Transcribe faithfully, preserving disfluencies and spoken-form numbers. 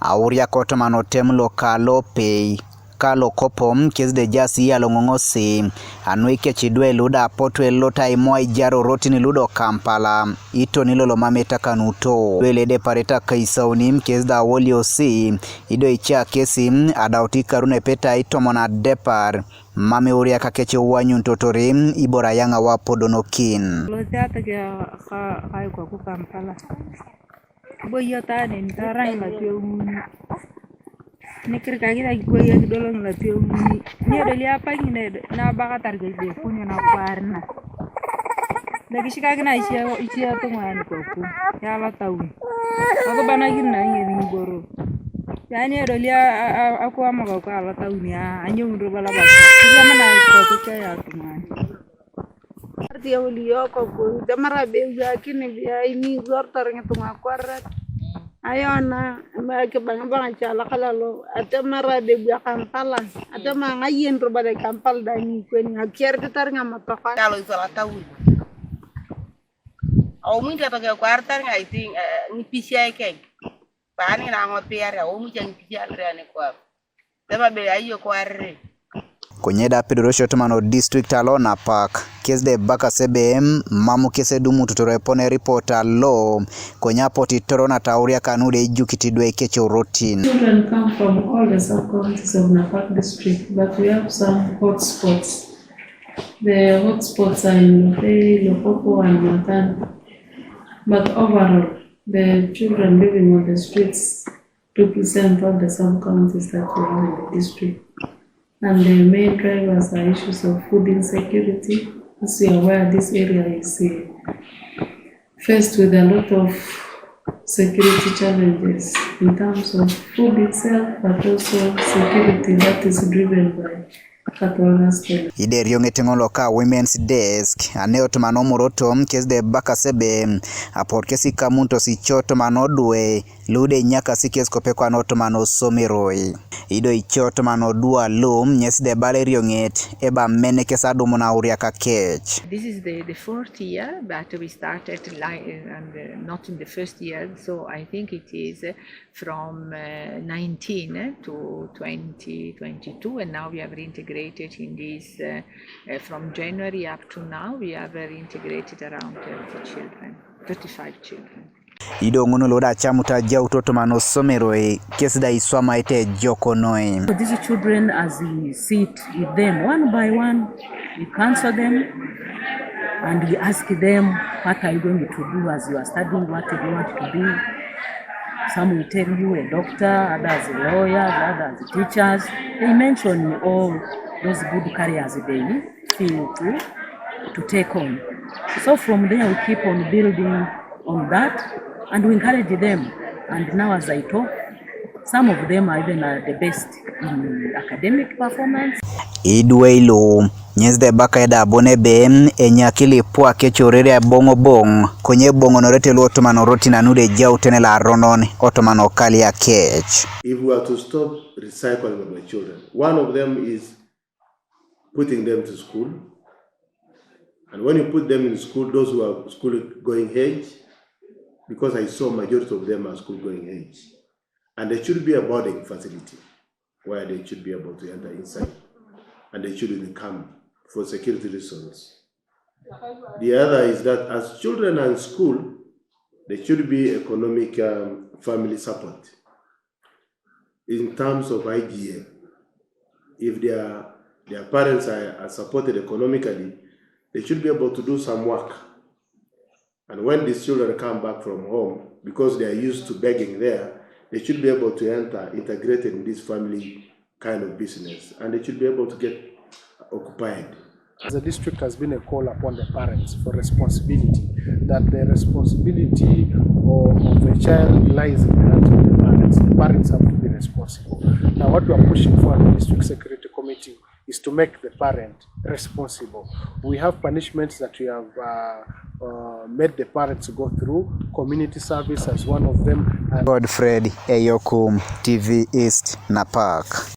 Auriak otoman otem lo kalo pei kalo kopom kes de jasi yalo ng'ong'osi. Anui kech idwe luda apotu elota imo aijaro rotini ludo Kampala. Itoni lolo mameta kanuto. Dwe lede pareta kaisaunim kes da woliosi. Ido icha kesi adauti karune peta itomon adepar. Mame uria ka keche wanyun totori ibora yanga wa podonokin. Lote ata ke ka ka kwa ku Kampala. Bo yata ne tarang la piu. Ne kir ka gida bo ya dolong la piu. Ne do lia pa ne na baka targe de kunyo na kwarna. Lagi shikakina ishia ishia tung'ani kwa ku. Ya la tauni. Ako bana gina ni boro. Yani edoli aku amaka kwa la tauni a anyong ro bala ba. Kama na kwa ku ya tung'ani. Arti ya uli yoko ku. Jamara be ya kini bi ya ini gor tar ngi tunga kwarat. Ayona ma ke banga banga chala kalalo. Ate mara be ya Kampala. Ate ma ngayen ro bala Kampala da ni kweni akiar ke tar nga matoka. Kalo isola tauni. Aomu inte atoke kwaritar ŋa iti ŋipisiai keny. Paani ŋina ŋopiar aomu ca ŋipisiai aliriani kwap. Tema be aiyo kwarere. Konye da pedorosio tomano district alo napak kes de baka sebem mamu kes edumututoro epone report alo. Konye apoti toro na tauria kanu de ijukiti dwe kecho rotin. Children come from all the sub-counties of Napak district, but we have some hotspots. The hotspots are in Lopei, Lopopo, and Matan. But overall, the children living on the streets represent all the sub-counties that we have in the district. And the main drivers are issues of food insecurity. As you are aware, this area is uh, faced with a lot of security challenges in terms of food itself, but also security that is driven by Catholic. Ide erioŋet ŋolo ka Women's Desk, ane otomano moroto kes de bakasebe, apor kes ikamuntos ico otomano dwe, lude inyakasi kes kope kwan otomano someroi. Ido ico otomano dwa lum, nyes de bala erioŋet, eba mene kes adumun auriak akec. This is the, the fourth year, but we started li- and uh, not in the first year, so I think it is uh, from uh, nineteen to twenty twenty-two, and now we have reintegrated in this, uh, uh, from January up to now, we have uh, reintegrated around thirty children, thirty-five children. Ido ŋun lo da camuta jaut otomano someroi kes da iswamaite jokonoi. These children, as we sit with them one by one, we counsel them and we ask them, what are you going to do as you are studying? What do you want to be? Some will tell you a doctor, others lawyers, others teachers. They mention all those good careers they feel to, to take on. So from there we keep on building on that and we encourage them. And now as I talk, some of them are even uh, the best in academic performance. Idwe ilo nyes de baka eda abone be enyakili pwa kecho rere boŋo boŋ konye boŋo norete lo otomano rotina nude jau tene la ronon otomano kalia kech. If we are to stop recycling of the children, one of them is putting them to school. And when you put them in school, those who are school going age, because I saw majority of them are school going age. And there should be a boarding facility where they should be able to enter inside and they shouldn't come for security reasons. The other is that as children are in school, there should be economic um, family support in terms of I G A. If their, their parents are, are supported economically, they should be able to do some work. And when these children come back from home, because they are used to begging there, they should be able to enter integrated in this family kind of business, and they should be able to get occupied. As a district has been a call upon the parents for responsibility, that the responsibility of, of a child lies in the hands of the parents. The parents have to be responsible. Now, what we are pushing for at the District Security Committee is to make the parent responsible. We have punishments that we have uh, uh, made the parents go through, community service as one of them. And Godfred Eyokum, T V East, Napak.